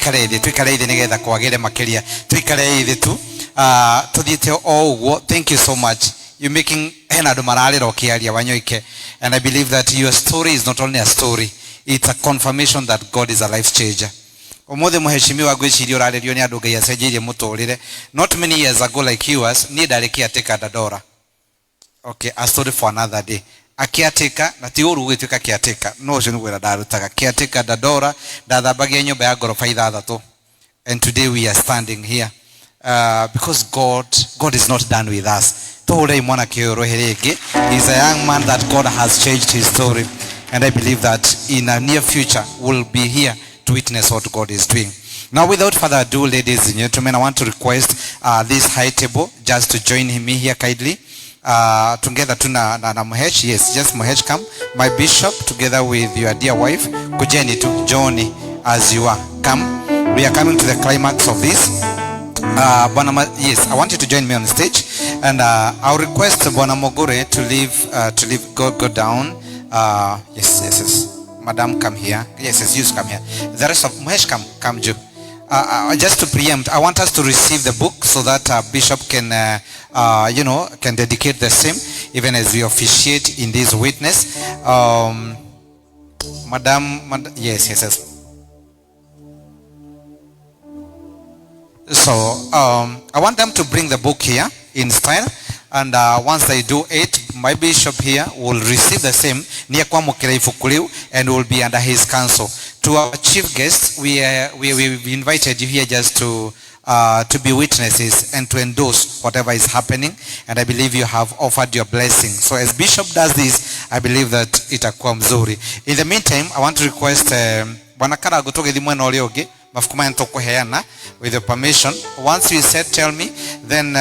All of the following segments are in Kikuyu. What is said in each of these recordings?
Tuikare thĩ, tuikare thĩ nĩgetha kwagĩre makĩria. Tuikare thĩ tu. Tuthiĩte o ũguo. Thank you so much. You making hena andũ mararĩra ũkĩaria Wanyoike, and I believe that your story is not only a story, it's a confirmation that God is a life changer. Ũmũthĩ mũheshimiwa ngwĩciria ũrarĩrio nĩ andũ Ngai acenjeirie mũtũrĩre. Not many years ago like yours, niĩ ndarĩ caretaker Dandora. Okay, a story for another day. A caretaker, na ti ũru gũgĩtuĩka caretaker, no ũcio nĩ wĩra ndarutaga. Caretaker Dandora, ndathambagia nyũmba ya ngoroba ithathatũ. And today we are standing here because God is not done with us. Tũhũrei mwanake ũyũ rũhĩ rĩngĩ. He is a young man that God has changed his story. And I believe that in a near future we'll be here to witness what God is doing. Now, without further ado, ladies and gentlemen, I want to request this high table just to join me here kindly. Together to na Muhesh. Yes, just Muhesh, come. My bishop, together with your dear wife, kujeni tu, Johnny, as you are. Come. We are coming to the climax of this. Bwana yes, I want you to join me on stage, and I'll request Bwana Mogore to leave, go down. Yes, yes, yes. Madam, come here. Yes, yes, you come here. The rest of Muhesh, come, Ju. Just to preempt, I want us to receive the book so that Bishop can, can dedicate the same, even as we officiate in this witness. Madam, yes, yes, yes. So I want them to bring the book here in style, and once they do it, my bishop here will receive the same and will be under his counsel. To our chief guests, we've invited you here just to be witnesses and to endorse whatever is happening, and I believe you have offered your blessing. So as Bishop does this, I believe that itakuwa mzuri. In the meantime, I want to request Bwana Karago tũgĩthiĩ mwena ũrĩa ũngĩ, mabuku maya nĩtũkũheana with your permission. Once you said tell me, then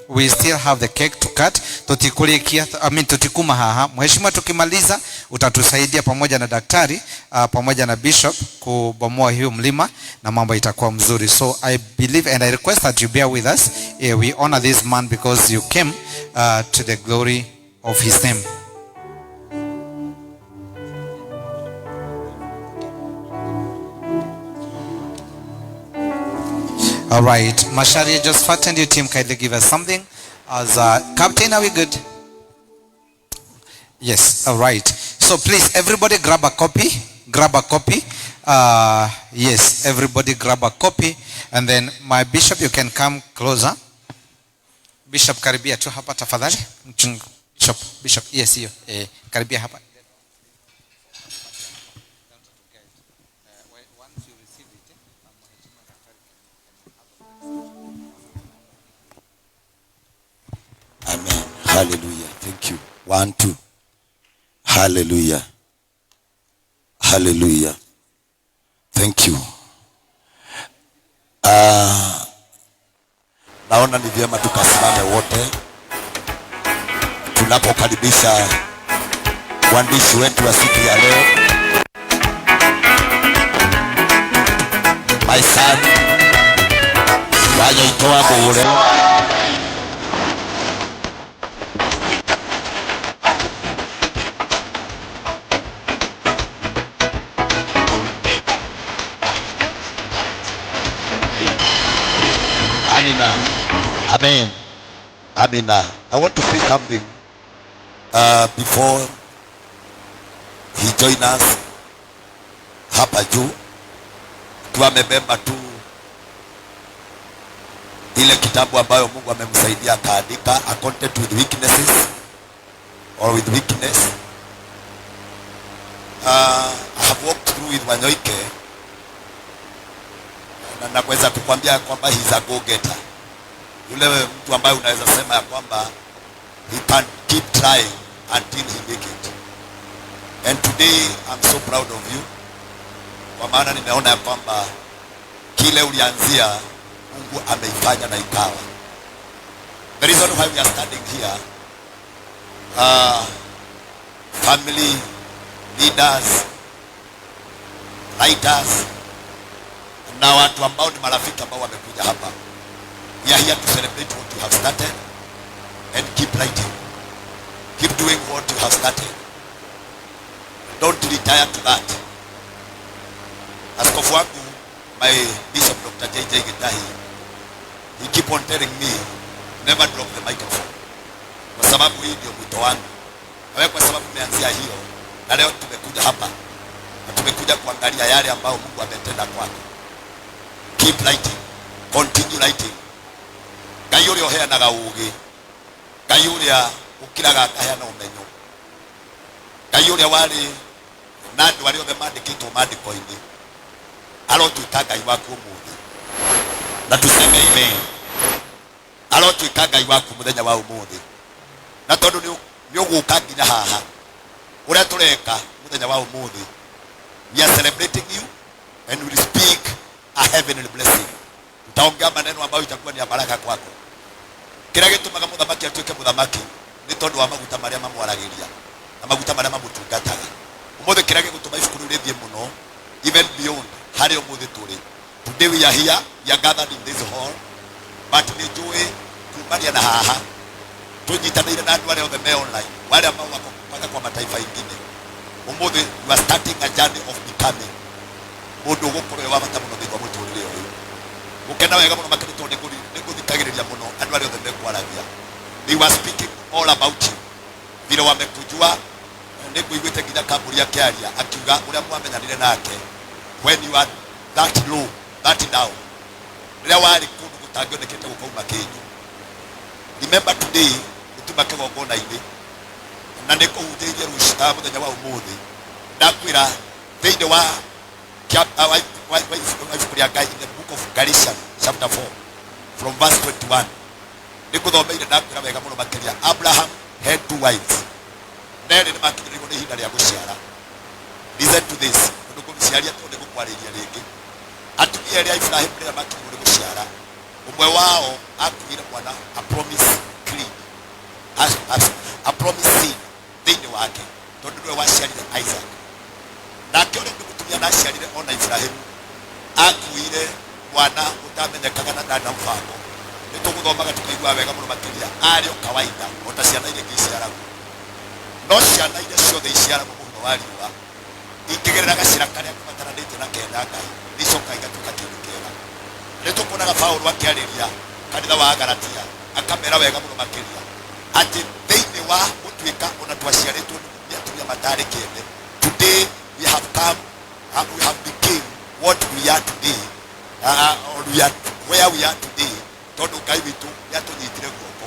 we still have the cake to cut. Tutikurikia, I mean tutikuma haha. Mheshimiwa, tukimaliza utatusaidia pamoja na daktari, pamoja na bishop kubomoa hiyo mlima na mambo itakuwa mzuri. So I believe and I request that you bear with us. We honor this man because you came to the glory of his name. All right, Masharia, Josephat and your team kindly give us something. As captain, are we good? Yes, all right. So please, everybody grab a copy. Grab a copy. Yes, everybody grab a copy. And then my bishop, you can come closer. Bishop, karibia tu hapa tafadhali. Bishop, Bishop, yes, hiyo. Karibia hapa. Amen. Hallelujah. Thank you. 1, 2. Hallelujah. Hallelujah. Thank you. Naona ni vyema tukasimame wote tunapokaribisha waandishi wetu wa siku ya leo. My son, Wanyoike Mugure. Amina. Amen. Amina. I want to say something before he join us hapa juu. Tuwa amebeba tu ile kitabu ambayo Mungu amemsaidia akaandika, A Content with Weaknesses or with Weakness. I have walked through with Wanyoike na naweza kukwambia kwamba he's a go-getter. Yule mtu ambaye unaweza sema ya kwamba he can keep trying until he make it. And today I'm so proud of you, kwa maana nimeona ya kwamba kile ulianzia Mungu ameifanya na ikawa. The reason why we are standing here, family leaders, writers, na watu ambao ni marafiki ambao wamekuja hapa. We are here to celebrate what you have started and keep writing. Keep doing what you have started. Don't retire to that. Askofu wangu My Bishop Dr. JJ Gitahi, he keep on telling me never drop the microphone, kwa sababu hii ndio mwito wangu. Na wewe kwa sababu umeanzia hiyo, na leo tumekuja hapa na tumekuja kuangalia yale ambayo Mungu ametenda kwako. Keep writing, continue writing. Ngai ũrĩa ũheanaga ũũgĩ, Ngai ũrĩa ũkiraga akaheana ũmenyo, Ngai ũrĩa warĩ na andũ arĩa othe mandĩkĩtwo maandĩko-inĩ, arotuĩka Ngai waku ũmũthĩ, na tuseme amen. Arotuĩka Ngai waku mũthenya wa ũmũthĩ, na tondũ nĩ ũgũka nginya haha ũrĩa tũreka mũthenya wa ũmũthĩ, we are celebrating you and we speak a heavenly blessing. Tutaongea maneno ambayo itakuwa ni ya baraka kwako. Kĩrĩa gĩtũmaga mũthamaki atuĩke mũthamaki nĩ tondũ wa maguta marĩa mamwaragĩria na maguta marĩa mamũtungataga. Ũmũthĩ kĩrĩa gĩgũtũma ibuku rĩu rĩthiĩ mũno, even beyond harĩa ũmũthĩ tũrĩ, today we are here, we are gathered in this hall, but nĩ njũĩ kumania na haha tũnyitanĩire na andũ arĩa othe me online, wale ambao wako mpaka kwa mataifa ingine, ũmũthĩ you are starting a journey of becoming mũndũ ũgũkorwo wĩ wa bata mũno thĩinĩ wa mũtũrĩre ũyũ. Gũkena wega mũno makĩria tondũ nĩngũthikagĩrĩria mũno andũ arĩa othe mekwaragia. They were speaking all about you, vile wamekujua. Nĩngũiguĩte nginya Kambũri akĩaria akiuga ũrĩa mwamenyanire nake when you are that low, that down, rĩrĩa warĩ kũndũ gũtangĩonekete gũkauma kĩndũ. Remember today nĩtuma kĩgongona-inĩ na nĩkũhunjĩirie rũciũ mũthenya wa ũmũthĩ, ndakwĩra thĩinĩ wa wa ibuku rĩa Ngai, in the book of Galatians chapter 4 from verse 21, nĩngũthomeire ndakwĩra wega mũno makĩria, Abraham had two wives, nerĩ nĩmakinyĩrĩirwo nĩ ihinda rĩa gũciara. Listen to this, tondũ ngũmĩciaria tondũ nĩngũkwarĩria rĩngĩ. Atumia erĩ a Ibrahim rĩrĩa makinyĩrwo nĩ gũciara, ũmwe wao akuire mwana a promise creed, a promise seed thĩinĩ wake, tondũ nĩwe waciarire Isaac. Nake ũrĩa ũngĩ mũtumia ndaciarire ona Ibrahimu, akuire mwana ũtamenyekaga na ndarĩ na mũbango. Nĩ tũgũthomaga tũkaigua wega mũno makĩria arĩ o kawaida o ta ciana iria ingĩ iciaragwo, no ciana iria ciothe iciaragwo mũhuro wa riũa ingĩgerera gacĩra karĩa kabataranĩtie na kenda Ngai, nĩ icokaga igatuĩka kĩndũ kĩega. Nĩ tũkuonaga Paulo akĩarĩria kanitha wa Galatia, akamera wega mũno makĩria atĩ thĩinĩ wa gũtuĩka ona twaciarĩtwo nĩ atumia matarĩ kĩene, today we have come, we have became what we are today, or we are where we are today, tondũ Ngai witũ nĩ atũnyitire guoko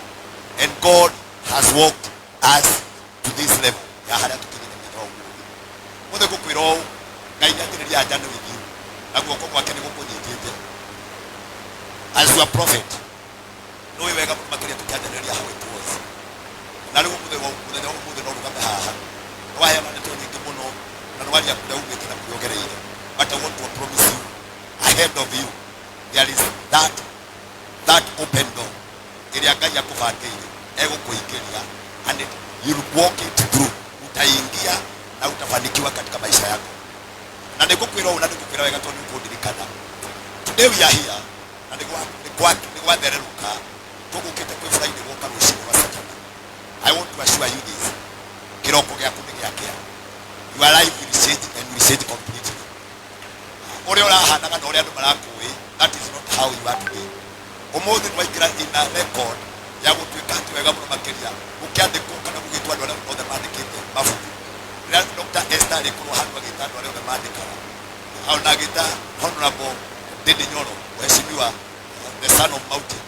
and God has walked us to this level ya harĩa tũkinyĩte mũthenya wa ũmũthĩ. Mũthĩ ngũkwĩra ũũ, Ngai nĩ anjĩrĩria journey with you na guoko gwake nĩ gũkũnyitĩte as your prophet. Nĩũĩ wega mũno makĩria tũkĩanjanĩrĩria how it was, na rĩu mũthenya wa ũmũthĩ no rũgame haha. Nĩ waheana ndeto nyingĩ mũno na nĩ waria kũrĩa umĩte na kũrĩa ũgereire, but I want to promise you, ahead of you there is that open door ĩrĩa Ngai akũbangĩire egũkũingĩria, and you'll walk it through. Utaingia na utafanikiwa katika maisha yako. Na nĩngũkwĩra ũũ na nĩngũkwĩra wega tondũ nĩũkũndirikana, today we are here na nĩgwathererũka, tũgũkĩte kwĩ Friday gwoka rũcinĩ rwa Saturday. I want to assure you this, kĩroko gĩaku nĩ gĩakĩa. Your life will change and will change completely. Ũrĩa ũrahanaga na ũrĩa andũ marakũĩ, that is not how you are today. Ũmũthĩ nĩwaingĩra in a record ya gũtuĩka atĩ wega mũno makĩria gũkĩandĩkwo kana gũgĩtwo andũ arĩa othe mandĩkĩte mabuku. Rĩrĩa Dr. Esther arĩkorwo handũ agĩta andũ arĩa othe mandĩkaga, ona agĩta Honorable Ndindi Nyoro, mheshimiwa, the son of mountain,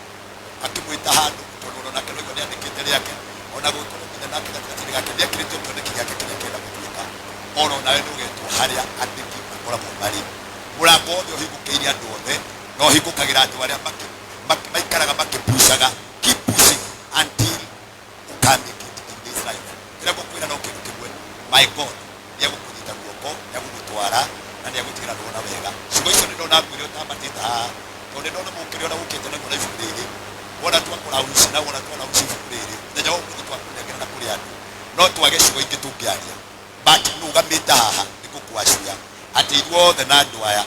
akĩmwĩta handũ tondũ ona nake noigua nĩandĩkĩte rĩake, ona gũgĩkorwo nginya nake gatagatĩ-inĩ gake nĩekĩrĩtio kĩoneki gĩake kĩrĩa kĩenda gũtuĩka, oro nawe nĩũgetwo harĩa andĩki makoragwo marĩ. Mũrango wothe ũhingũkĩire andũ othe na ũhingũkagĩra andũ arĩa maikaraga makĩpucaga. Keep pushing until you can make it in this life. Kĩrĩa ngũkwĩra no kĩndũ kĩmwe, my God nĩegũkũnyita guoko, nĩegũgũtwara na nĩegũtigĩra ndwona wega. Ciugo icio nĩ ndona ngwĩre ũtambatĩte haha, tondũ nĩ ndona mũkĩrĩ ona ũkĩte naguo na ibuku rĩrĩ, wona twakũrauci na wona twarauci ibuku rĩrĩ mũthenya wa ũmũthĩ twakũnengera na kũrĩ andũ no twage ciugo ingĩ tũngĩaria, but nũgamĩte haha nĩ gũkwacia atĩ ithuothe na andũ aya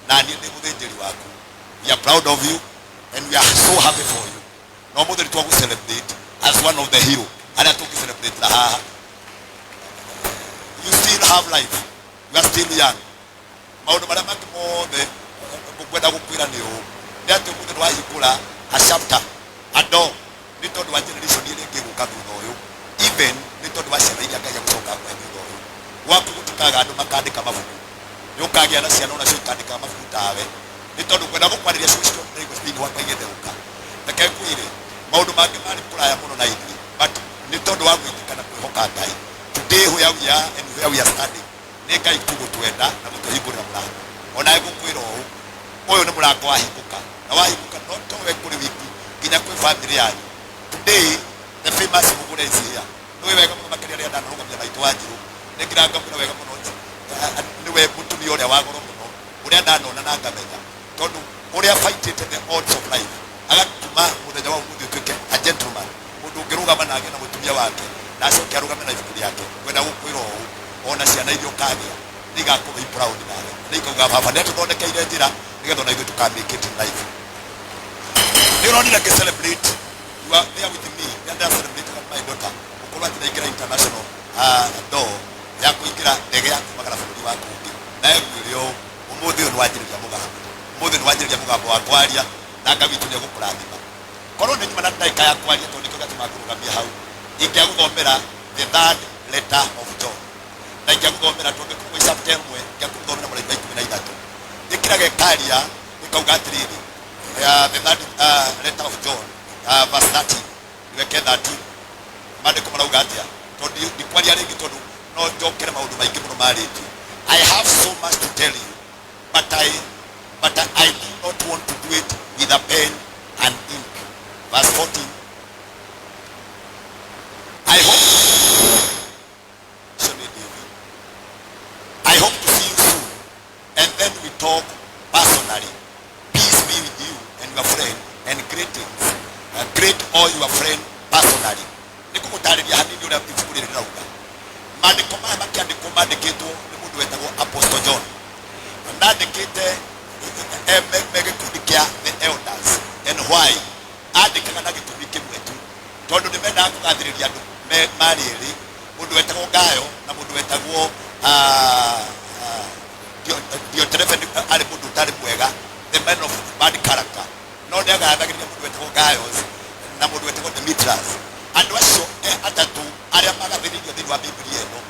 na niĩ ndĩ mũthĩnjĩri waku, we are proud of you and we are so happy for you. Na ũmũthĩ nĩ twagũ celebrate as one of the hero arĩa tũngĩ celebrate na haha. You still have life, you are still young. Maũndũ marĩa mangĩ mothe Ngwenda gũkwĩra nĩ ũũ, nĩ atĩ ũmũthĩ nĩ wahingũra a chapter, a door, nĩ tondũ wa generation ĩrĩa ĩngĩ ĩgũka thutha ũyũ, even nĩ tondũ wa ciana iria Ngai egũcoka akũhe thutha ũyũ. Gwaku gũtikaga andũ makandĩka mabuku, nĩ ũkagĩa na ciana onacio ikandĩka mabuku tawe, nĩ tondũ ngwenda gũkwarĩria ciugo icio ndaigua thĩinĩ wakwa igĩtherũka. Reke ngwĩre, maũndũ mangĩ marĩ kũraya mũno na ithuĩ, but nĩ tondũ wa gwĩtĩka na kwĩhoka Ngai, today where we are and where we are standing, nĩ Ngai tu gũtwenda na gũtũhingũrĩra mũrango. Onawe ngũkwĩra ũũ, ũyũ nĩ mũrango wahingũka, na wahingũka no towe kũrĩ wiki, nginya kwĩ family yanyu. Today the famous Mugure is here. Nĩũĩ wega mũno makĩria rĩrĩa ndanarũgamia maitũ Wanjirũ, nĩ ngira ngamwĩra wega mũno, nĩwe mũtumia ũrĩa wa goro mũno ũrĩa ndanona na ngamenya, tondũ ũrĩa fightĩte the odds of life agatũma mũthenya wa ũmũthĩ ũtuĩke a gentleman, mũndũ ũngĩrũgama na agĩe na mũtumia wake na acoke arũgame na ibuku rĩake. Ngwenda gũkwĩra ũũ, ona ciana iria ũkagĩa nĩ igakorwo i proud nawe, nĩ ikauga baba nĩ atũthondekeire njĩra nĩgetha ona ithuĩ tũka make it in life. Nĩ ũronire ngĩ celebrate, you are there with me rĩrĩa ndĩra celebrate my daughter gũkorwo atĩ ndaingĩra international door ya kũingĩra ndege ya kumagara bũrũri wa kũngĩ. Na ngwĩre ũũ, ũmũthĩ ũyũ nĩ wanjĩrĩria mũgambo, ũmũthĩ nĩ wanjĩrĩria mũgambo wa kwaria, na Ngai witũ nĩ egũkũrathima. Korwo nĩ nyuma na ndagĩka ya kwaria, tondũ nĩkĩo gĩatũma ngũrũgamia hau, ingĩagũthomera the third letter of John, na ingĩagũthomera tondũ ĩkoragwo ĩ chapter ĩmwe, ingĩakũthomera mũraika 13 ĩkĩraga ĩkaria ĩkauga atĩrĩrĩ, the third letter of John, verse 13, nĩweke 13, maandĩko marauga atĩa? Tondũ ndikwaria rĩngĩ, tondũ no njokere maũndũ maingĩ mũno marĩtio. I have so much to tell you, but I do not want to do it with a pen and ink. Verse 14, I hope I hope to see you soon, and then we talk personally. Peace be with you and your friend, and greetings. Greet all your friend personally. Nĩ ngũgũtarĩria hanini ũrĩa ibuku rĩrĩ rĩrauga. Maandĩko maya makĩandĩkwo mandĩkĩtwo nĩ mũndũ wetagwo Apostle John. Ndandĩkĩte me gĩkundi kĩa the elders. And why? Andĩkaga na gĩtũmi kĩmwe tu, tondũ nĩ mendaga kũgathĩrĩria andũ marĩ erĩ, mũndũ wetagwo Gayo na mũndũ wetagwo Diotrephe. Arĩ mũndũ ũtarĩ mwega, the man of bad character, no nĩ agathagĩrĩria mũndũ wetagwo Gaius na mũndũ wetagwo Demetrius. Andũ acio atatũ arĩa magathĩrĩirio thĩinĩ wa Biblia ĩno,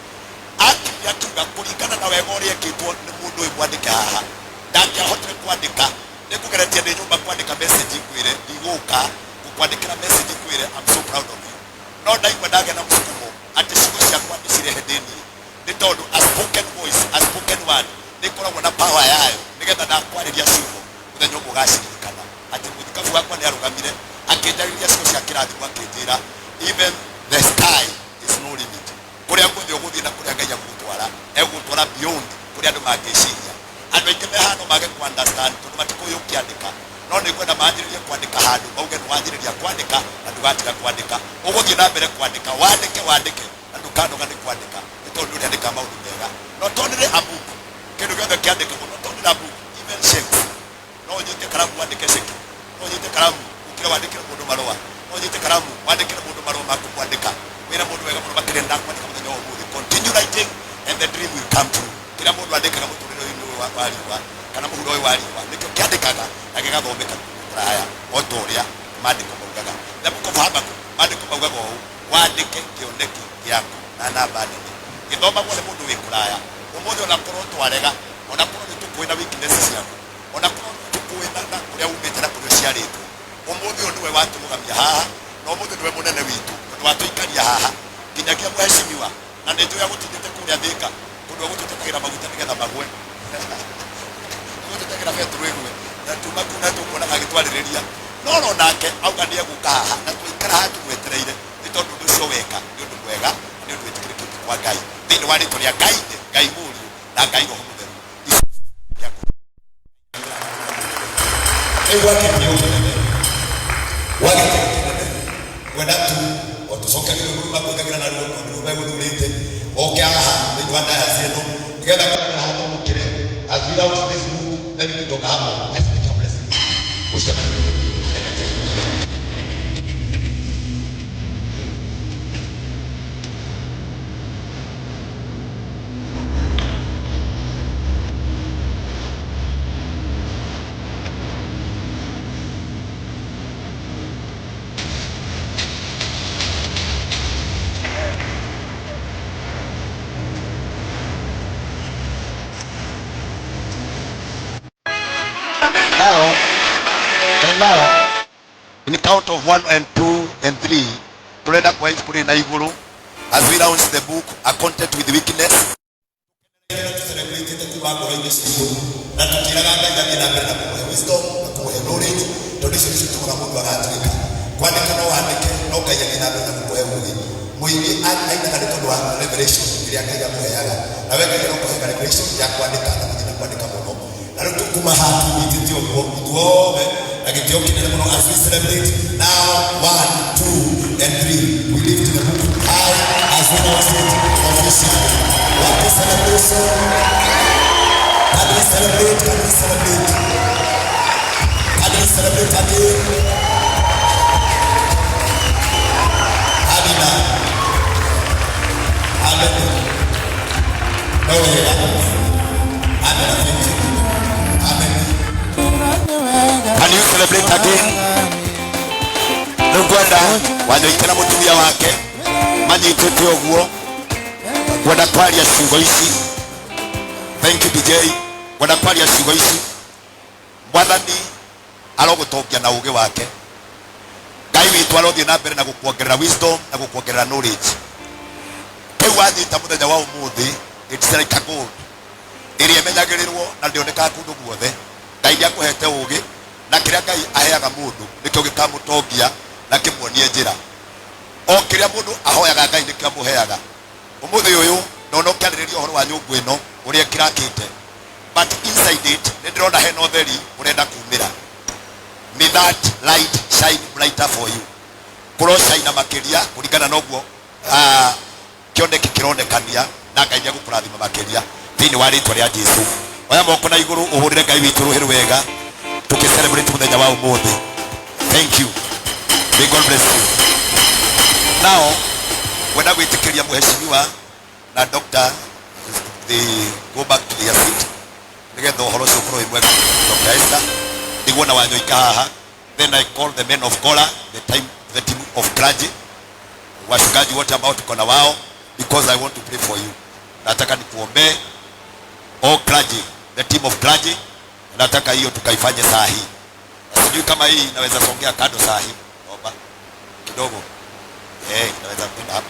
akinya akiuga kũringana na wega ũrĩa ekĩtwo nĩ mũndũ ũyũ mwandĩke haha, ndangĩahotire kwandĩka. Nĩ ngũgeretie ndĩ nyũmba kwandĩka message ngwĩre ndigũka gũkwandĩkĩra message ngwĩre I'm so proud of you, no ndaigua ndagĩa na mũsukumo atĩ ciugo ciakwa ndĩcirehe ndĩ niĩ, nĩ tondũ a spoken voice, a spoken word nĩ ĩkoragwo na power yayo, nĩgetha ndakwarĩria ciugo mũthenya ũmwe ũgaciririkana atĩ mũthikabu wakwa nĩ arũgamire akĩnjarĩria ciugo cia kĩrathimo, akĩnjĩra even the sky is no limit. Kũrĩa guothe ũgũthiĩ na kũrĩa Ngai egũgũtwara, egũgũtwara beyond kũrĩa andũ mangĩciria. Andũ aingĩ me haha no mage ku understand tondũ matikũĩ ũkĩandĩka, no nĩ ngwenda manjĩrĩrie kwandĩka handũ mauge nĩ wanjĩrĩria kwandĩka na ndũgatiga kwandĩka, ũgũthiĩ na mbere kwandĩka, wandĩke, wandĩke na ndũkanoga nĩ kwandĩka, nĩ tondũ nĩ ũrĩandĩka maũndũ mega. Not only a book, kĩndũ gĩothe kĩandĩkagwo, not only a book, even checks. No ũnyite karamu wandĩke ceki, no ũnyite karamu ũkĩre wandĩkĩre mũndũ marũa, no ũnyite karamu wandĩkĩre mũndũ marũa ma kũmwandĩka, wĩra mũndũ wega mũno makĩria ndakwandĩka mũthenya wa ũmũthĩ. Continue writing and the dream will come true. Kĩrĩa mũndũ andĩkaga mũtũrĩre-inĩ ũyũ wa riũa kana mũhuro ũyũ wa riũa nĩkĩo kĩandĩkaga na gĩgathomeka kũraya, o ta ũrĩa maandĩko maugaga. The Book of Habakkuk, maandĩko maugaga ũũ, wandĩke kĩoneki gĩaku na namba nene, gĩthomagwo nĩ mũndũ wĩ kũraya. Ũmũthĩ onakorwo twarega, onakorwo nĩ tũkũĩ na weakness ciaku, onakorwo nĩ tũkũĩ na kũrĩa umĩte na kũrĩa ũciarĩtwo, ũmũthĩ ũyũ nĩwe watũrũgamia haha, na ũmũthĩ nĩwe mũnene witũ, tondũ watũikaria haha nginyagia mheshimiwa, na nĩ njũĩ agũtindĩte kũrĩa Thĩka kũndũ agũtũtetagĩra maguta nĩgetha magwe, agũtetagĩra betũrũ ĩgwe, na tuma kuu na tũkuona agĩtwarĩrĩria, no oro nake auga nĩ egũka haha na twaikara haha tũmwetereire, nĩ tondũ ũndũ ũcio weka nĩ ũndũ mwega na nĩ ũndũ wĩtĩkĩrĩkĩte kwa Ngai. Thĩinĩ wa rĩtwa rĩa Ngai Ithe, Ngai Mũriũ na Ngai Roho Mũtheru. Rĩu gwakĩtĩo kĩnene, gwagĩtĩo kĩnene, ngwenda tu o tũcokerie rũrũ makwĩkagĩra na ruo tondũ megũthurĩte oke haha thĩinĩ wa dayas ĩno nĩgetha kũrĩa hatamũkĩre. As we launch this book, then kutoka hapo I speak a blessing ũcemanie. Now, in count of one and two and three, turenda kwa ibuku rĩ na igũrũ as we launch the book, A Content with Weakness. Celebrate kuma ngoro-inĩ citũ na tũkĩraga Ngai athiĩ na mbere na kũmũhe wisdom na kũmũhe knowledge, tondũ icio nĩcio itũmaga mũndũ agatuĩka. Kwandĩka no wandĩke, no Ngai athiĩ na mbere na gũkũhe ũũgĩ mũingĩ. Ainaga nĩ tondũ wa revelation ĩrĩa Ngai amũheaga, na we Ngai arokũheaga revelation ya kwandĩka na gũthiĩ na kwandĩka mũno. Na rĩu tũkuma haha tũnyitĩte ũguo ithuothe na gĩtĩo kĩnene mũno as we celebrate now. One, two and three, we lift the book high as we launch it officially. What a celebration! Can we celebrate? Can we celebrate? Can we celebrate again? Amina. Amen. No wega. Amen. Thank you. Amen. Can you celebrate again? Rĩu ngwenda Wanyoike na mũtumia wake manyitĩte ũguo, ngwenda kwaria ciugo ici. Thank you, DJ. Ngwenda kwaria ciugo ici. Mwathani arogũtongia na ũũgĩ wake. Ngai witũ arothiĩ na mbere na gũkuongerera wisdom na gũkuongerera knowledge. Kĩu wanyita mũthenya wa ũmũthĩ, it's like a gold ĩrĩa ĩmenyagĩrĩrwo na ndĩonekaga kũndũ guothe. Ngai nĩ akũhete ũũgĩ, na kĩrĩa Ngai aheaga mũndũ nĩkĩo gĩkamũtongia na kĩmuonie njĩra. O kĩrĩa mũndũ ahoyaga, Ngai nĩkĩo amũheaga. Ũmũthĩ ũyũ ndona ũkĩarĩrĩria ũhoro wa nyũngũ ĩno ũrĩa ĩkĩrakĩte, but inside it nĩ ndĩrona hena ũtheri ũrenda kumĩra. May that light shine brighter for you. Kũrocaina makĩria kũringana na ũguo kĩoneki kĩronekania, na Ngai nĩ egũkũrathima makĩria thĩinĩ wa rĩtwa rĩa Jesu. Oya moko na igũrũ, ũhũrĩre Ngai witũ rũhĩ rwega tũkĩ celebrate mũthenya wa ũmũthĩ. Thank you. May God bless you. Now wenda gwĩtĩkĩria mheshimiwa na doctor, they go back to their seat nĩgetha ũhoro ũcio ũkorwo wĩ mwega. Dr. Esther nĩguo na Wanyoika haha. Then I call the men of Gola, the team of clergy, wachungaji wote ambao tuko na wao, because I want to pray for you. Nataka nikuombee, all clergy, the team of clergy. Nataka hiyo tukaifanye saa hii. Sijui kama hii inaweza songea kando saa hii. Naomba kidogo, inaweza kwenda hapo.